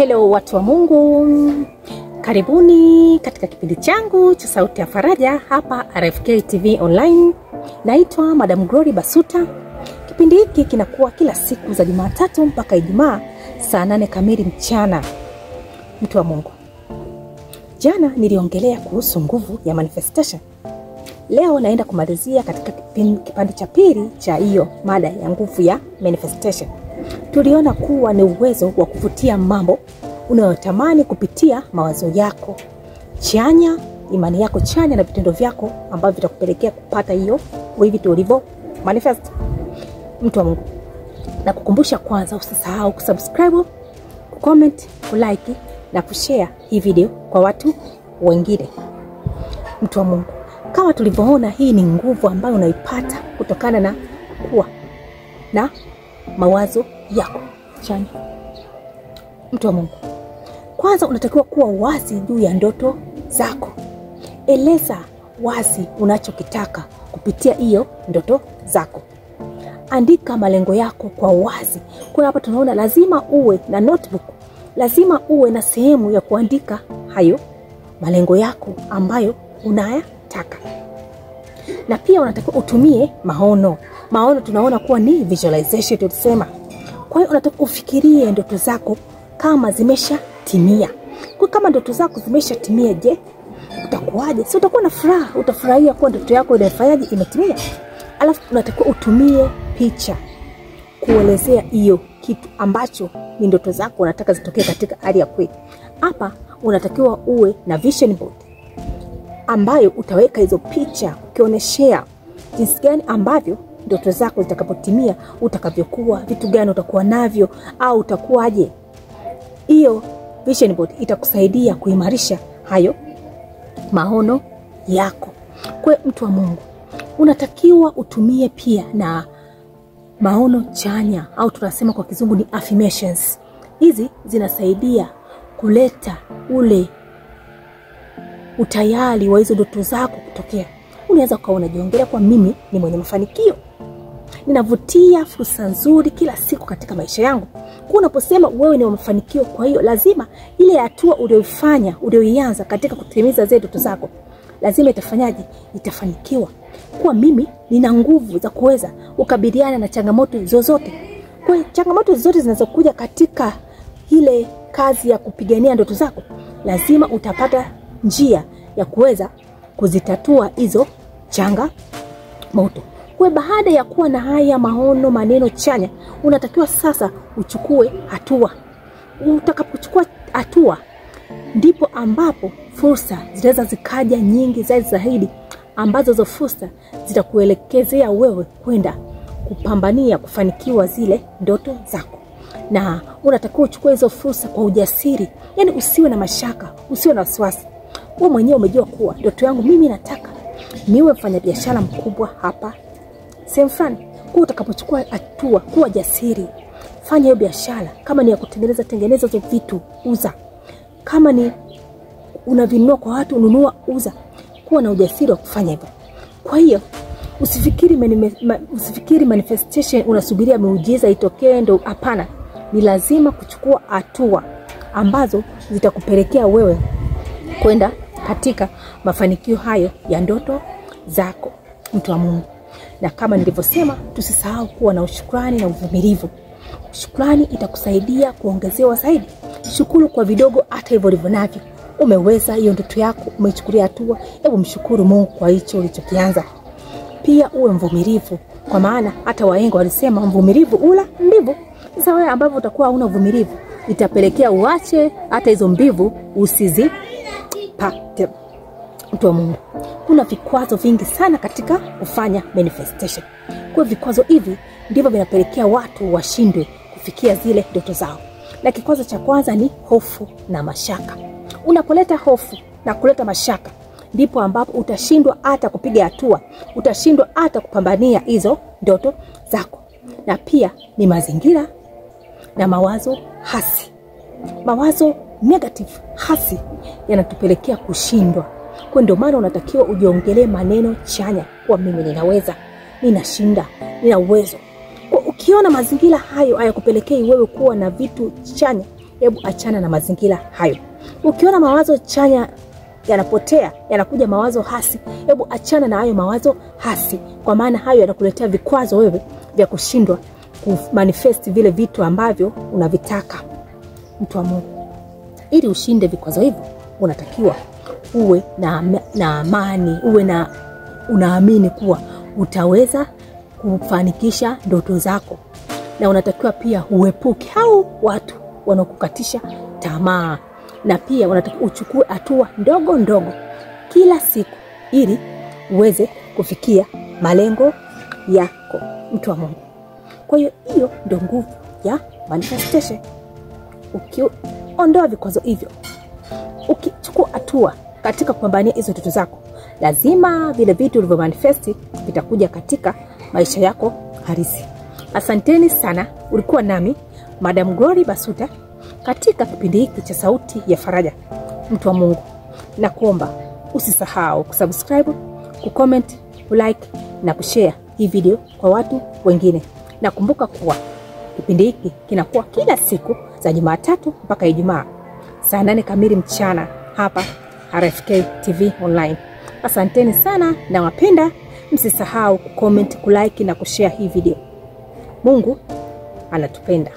Hello watu wa Mungu, karibuni katika kipindi changu cha Sauti ya Faraja hapa RFK TV Online. Naitwa Madam Glory Basuta. Kipindi hiki kinakuwa kila siku za Jumatatu mpaka Ijumaa saa 8 kamili mchana. Mtu wa Mungu, jana niliongelea kuhusu nguvu ya manifestation. Leo naenda kumalizia katika kipande cha pili cha hiyo mada ya nguvu ya manifestation. Tuliona kuwa ni uwezo wa kuvutia mambo unayotamani kupitia mawazo yako chanya, imani yako chanya na vitendo vyako ambavyo vitakupelekea kupata hiyo vitu ulivyo manifest. Mtu wa Mungu, na kukumbusha kwanza, usisahau kusubscribe, kucomment, kulike na kushare hii video kwa watu wengine. Mtu wa Mungu, kama tulivyoona, hii ni nguvu ambayo unaipata kutokana na kuwa na mawazo yako chanya. Mtu wa Mungu, kwanza unatakiwa kuwa wazi juu ya ndoto zako. Eleza wazi unachokitaka kupitia hiyo ndoto zako. Andika malengo yako kwa wazi. Kwa hapa tunaona lazima uwe na notebook, lazima uwe na sehemu ya kuandika hayo malengo yako ambayo unayataka. Na pia unatakiwa utumie maono. Maono tunaona kuwa ni visualization tulisema. Kwa hiyo unataka ufikirie ndoto zako kama zimeshatimia. Kwa kama ndoto zako zimeshatimia, je, utakuwaje? Si utakuwa na furaha, utafurahia kuwa ndoto yako inafanyaje, imetimia. Alafu unatakiwa utumie picha kuelezea hiyo kitu ambacho ni ndoto zako unataka zitokee katika hali ya kweli. Hapa unatakiwa uwe na vision board ambayo utaweka hizo picha ukioneshea jinsi gani ambavyo ndoto zako zitakapotimia, utakavyokuwa, vitu gani utakuwa navyo au utakuwaje. Hiyo vision board itakusaidia kuimarisha hayo maono yako. Kwa mtu wa Mungu, unatakiwa utumie pia na maono chanya au tunasema kwa kizungu ni affirmations. Hizi zinasaidia kuleta ule utayari wa hizo ndoto zako kutokea. Unaweza ukawa unajiongelea kwa mimi ni mwenye mafanikio, ninavutia fursa nzuri kila siku katika maisha yangu. Kwa unaposema wewe ni wa mafanikio, kwa hiyo lazima ile hatua uliyoifanya, uliyoianza katika kutimiza zile ndoto zako, lazima itafanyaje? Itafanikiwa. Kwa mimi nina nguvu za kuweza kukabiliana na changamoto zozote. Kwa hiyo changamoto zozote zinazokuja katika ile kazi ya kupigania ndoto zako, lazima utapata njia ya kuweza kuzitatua hizo changamoto. Kwa baada ya kuwa na haya maono, maneno chanya, unatakiwa sasa uchukue hatua. Utakapochukua hatua ndipo ambapo fursa zitaweza zikaja nyingi zaidi, ambazo hizo fursa zitakuelekezea wewe kwenda kupambania kufanikiwa zile ndoto zako. Na unatakiwa uchukue hizo fursa kwa ujasiri, yani usiwe na mashaka, usiwe na wasiwasi. Wewe mwenyewe umejua kuwa ndoto yangu mimi nataka niwe mfanyabiashara mkubwa hapa sehemu fulani. Kwa utakapochukua hatua, kuwa jasiri, fanya hiyo biashara. Kama ni ya kutengeneza, tengeneza hizo vitu, uza. Kama ni unavinunua kwa watu, ununua, uza. Kuwa na ujasiri wa kufanya hivyo. Kwa hiyo usifikiri manifestation unasubiria miujiza itokee ndo. Hapana, ni lazima kuchukua hatua ambazo zitakupelekea wewe kwenda katika mafanikio hayo ya ndoto zako, mtu wa Mungu. Na kama nilivyosema, tusisahau kuwa na ushukrani na uvumilivu. Shukrani itakusaidia kuongezewa zaidi. Shukuru kwa vidogo hata hivyo ulivyo navyo. Umeweza hiyo ndoto yako, umeichukulia hatua, hebu mshukuru Mungu kwa hicho ulichokianza. Pia uwe mvumilivu, kwa maana hata wahenga walisema mvumilivu ula mbivu. Sasa wewe ambavyo utakuwa huna uvumilivu, itapelekea uache hata hizo mbivu usizipate. Mtu wa Mungu, kuna vikwazo vingi sana katika kufanya manifestation. Kwa vikwazo hivi ndivyo vinapelekea watu washindwe kufikia zile ndoto zao. Na kikwazo cha kwanza ni hofu na mashaka. Unapoleta hofu na kuleta mashaka, ndipo ambapo utashindwa hata kupiga hatua, utashindwa hata kupambania hizo ndoto zako. Na pia ni mazingira na mawazo hasi. Mawazo negative hasi yanatupelekea kushindwa. Kwa ndio maana unatakiwa ujiongelee maneno chanya, kwa mimi ninaweza, ninashinda, nina uwezo. Kwa ukiona mazingira hayo hayakupelekei wewe kuwa na vitu chanya, Hebu achana na mazingira hayo. Ukiona mawazo chanya yanapotea, yanakuja mawazo hasi, hebu achana na hayo mawazo hasi, kwa maana hayo yanakuletea vikwazo wewe vya kushindwa kumanifest vile vitu ambavyo unavitaka. Mtu wa Mungu, ili ushinde vikwazo hivyo, unatakiwa uwe na amani, uwe na unaamini kuwa utaweza kufanikisha ndoto zako, na unatakiwa pia uepuke hao watu wanaokukatisha tamaa, na pia unatakiwa uchukue hatua ndogo ndogo kila siku ili uweze kufikia malengo yako, mtu wa Mungu. Kwa hiyo hiyo ndio nguvu ya manifestation. Ukiondoa vikwazo hivyo, ukichukua hatua katika kupambania hizo ndoto zako, lazima vile vitu ulivyo manifesti vitakuja katika maisha yako halisi. Asanteni sana, ulikuwa nami Madam Glory Basuta katika kipindi hiki cha Sauti ya Faraja. Mtu wa Mungu, na kuomba usisahau kusubscribe, kucomment, kulike na kushare hii video kwa watu wengine. Na kumbuka kuwa kipindi hiki kinakuwa kila siku za Jumatatu mpaka Ijumaa saa 8 kamili mchana hapa RFK TV Online. Asanteni sana na wapenda, msisahau kucomment, kulike na kushare hii video. Mungu anatupenda.